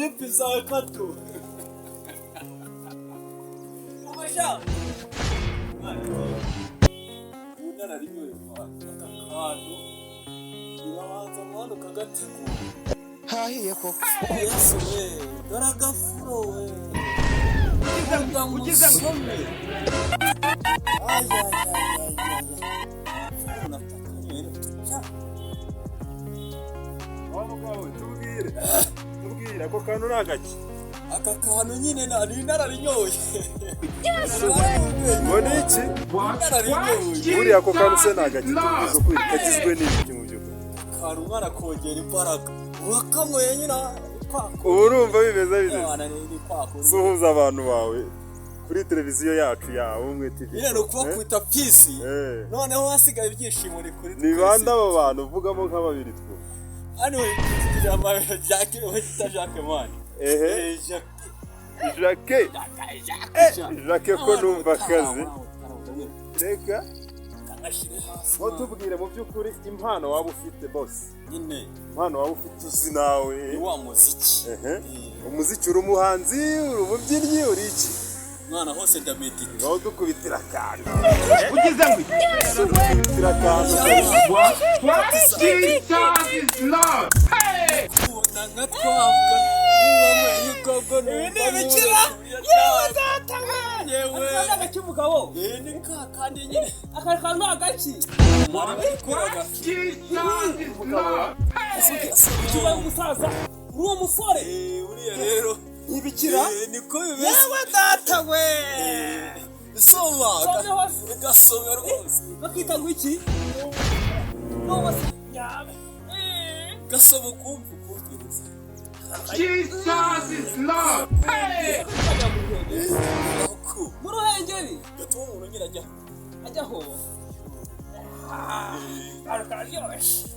Vipi za kato? Ubasha. Ubunararibonye aka kantu urabanza mwana ukagategura. Hahiye koko. Yesu we, dore agafuro we. Ugize musome. Ay, ay, ay, ay, ay. Unataka nini? Sha. Wa mugabo, tubwire, tubwire, ako kantu ni agaki? Aka kantu nyine nari nararinyoye. Ngo ni iki? Nararinyoye. Buriya ako kantu se ni agaki? Tubwize ukuri, kagizwe n'ibiki mu by'ukuri? Kantu umwana kongera imbaraga. Urakanyweye nyine kwako. Ubu urumva bimeze bimeze Mwana ni kwako. Suhuza abantu bawe kuri televiziyo yacu ya Ubumwe TV. Nyine ni ukubakubita peace. Noneho hasigaye ibyishimo ni kuri Ni bande abo bantu? Uvugamo nka babiri two. Hano Jacques, wita Jacques man. Ehe. Jacques. Jacques. Jacques. Jacques, ko numva akazi. Reka Kanashire hasi. ngo tubwire mu by'ukuri impano waba ufite, boss. Nyine Impano waba ufite uzi nawe. Ni wa muziki. Ehe, umuziki. Uri umuhanzi, uri umubyinnyi, uri iki? Mwana, hose ndamedita. Ngaho dukubitira akantu. Ugize ngo Dukubitira akantu. Jesus is Lord. Hey! Kubona nka twabwa ibigogo. Ibi ni ibikira? Yewe data we, yewe. Aka cy'umugabo. Eh, ni ka kandi nyine. Aka kantu ni agaki? Mwana bikoraga. Jesus is Lord. Hey! Ukibaye umusaza, uri umusore. Eh, uriya rero Ibikira? Eh, niko bimeze. Yewe data we. Soma. Some hose. Gasome rwose. Bakita ngo iki? N'ubu se nyabe. Gasoma ukumva ukumviriza. Jesus is Lord. Hey! Bajya mu Ruhengeri. Uku Mu Ruhengeri. Gatuma umuntu nyine ajya Ajyaho. Ah, karyoshye.